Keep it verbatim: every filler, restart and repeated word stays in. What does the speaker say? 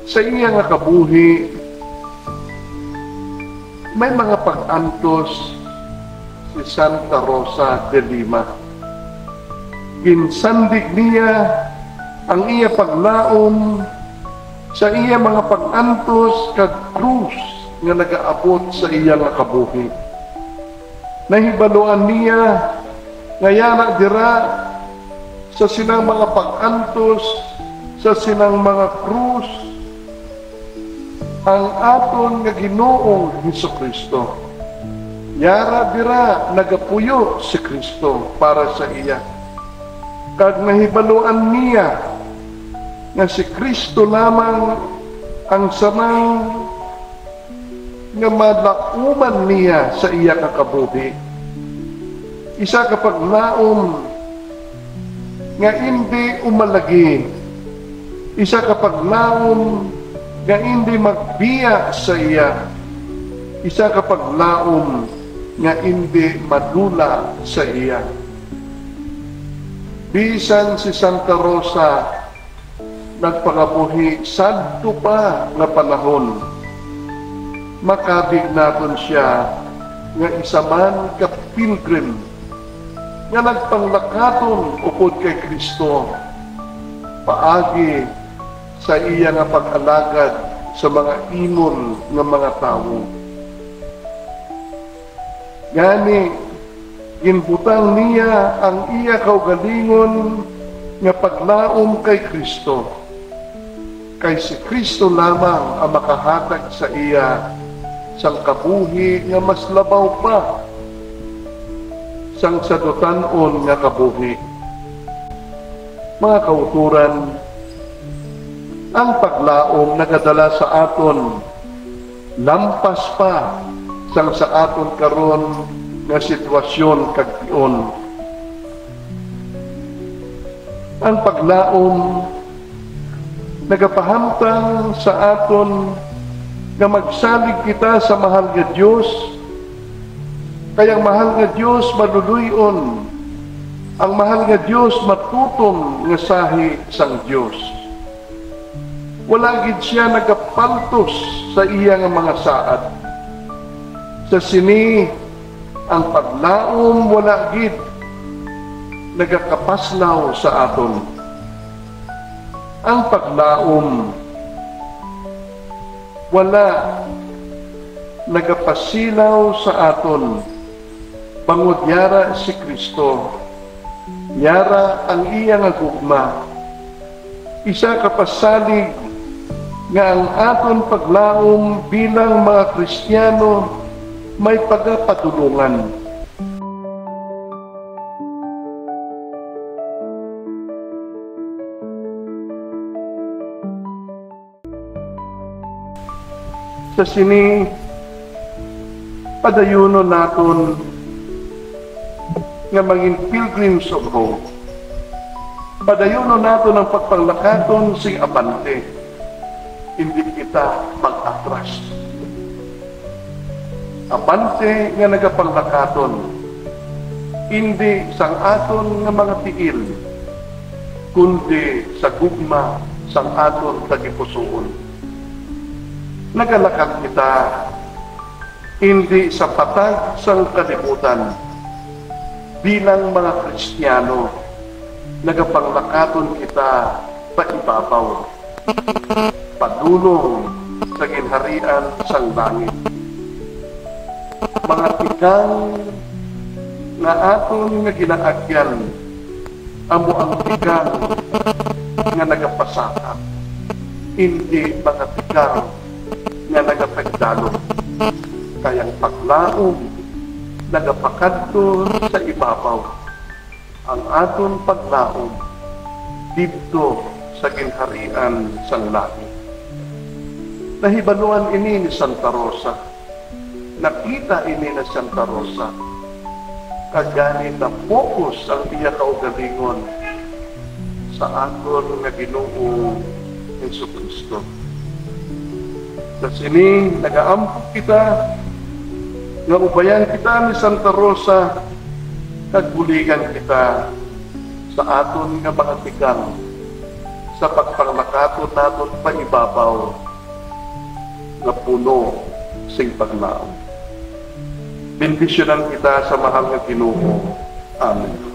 Sa iya nga kabuhi, may mga pag-antos si Santa Rosa de Lima. Ginsandig niya ang iya paglaom sa iya mga pag-antos kag krus nga nagaabot sa iya nga kabuhi. Nahibaluan niya nga yara dira sa sinang mga pag-antos, sa sinang mga krus, ang aton nga Ginoong Jesu-Cristo. Yara dira nagapuyo si Cristo para sa iya. Kag nahibaluan niya nga si Cristo lamang ang samang nga malauman niya sa iya nga kabuhi. Isa ka paglaom nga indi umalagi. Isa ka paglaom nga indi magbiya sa iya. Isa ka paglaom nga indi madula sa iya. Bisan si Santa Rosa nagpangabuhi sadto pa nga panahon, makabig naton sia nga isa man ka pilgrim nga nagpanglakaton upod kay Cristo paagi sa iya nga pag-alagad sa mga imol nga mga tawo. Gani, ginbutang niya ang iya kaugalingon nga paglaom kay Cristo, kay si Cristo lamang ang makahatag sa iya sang kabuhi nga mas labaw pa sang sa dutan-on nga kabuhi. Mga kauturan, ang paglaom nagadala sa aton lampas pa sang sa aton karon nga sitwasyon kag tion. Ang paglaom nagapahamtang sa aton nga magsalig kita sa mahal nga Dios, kay ang mahal nga Dios maluloy-on, ang mahal nga Dios matutom nga sahi sang Dios. Wala gid sia nagapaltos sa iya nga mga saad. Sa sini, ang paglaom wala gid nagakapaslaw sa aton. Ang paglaom wala nagapasilaw sa aton, bangod yara si Cristo, yara ang iya nga gugma. Isa ka pasalig nga ang aton paglaom bilang mga Kristiyano may pagapadulongan. Sa sini, padayunon naton nga mangin pilgrims of hope. Padayunon naton ang pagpanglakaton sing abante. Indi kita mag-atras. Abante nga nagapanglakaton, indi sang aton nga mga tiil, kundi sa gugma sang aton tagipusoon. Nagalakat kita indi sa patag sang kalibutan. Bilang mga Kristiyano, nagapanglakaton kita paibabaw, padulong sa ginharian sang langit. Mga tikang nga aton nga ginaagyan, amo ang tikang nga nagapasaka, indi mga tikang nga nagapagdalom, kay ang paglaom nagapakadto sa ibabaw, ang aton paglaom didto sa ginharian sang langit. Nahibaluan ini ni Santa Rosa. Nakita ini na Santa Rosa, kag gani na-focus ang iya kaugalingon sa aton nga Ginoo Jesu-Cristo. Sa sini, nagaampo kita nga ubayan kita ni Santa Rosa kag buligan kita sa aton nga mga tikang, sa pagpanglakaton naton paibabaw nga puno sing paglaom. Bendisyonan kita sa mahal nga Ginoo. Amen.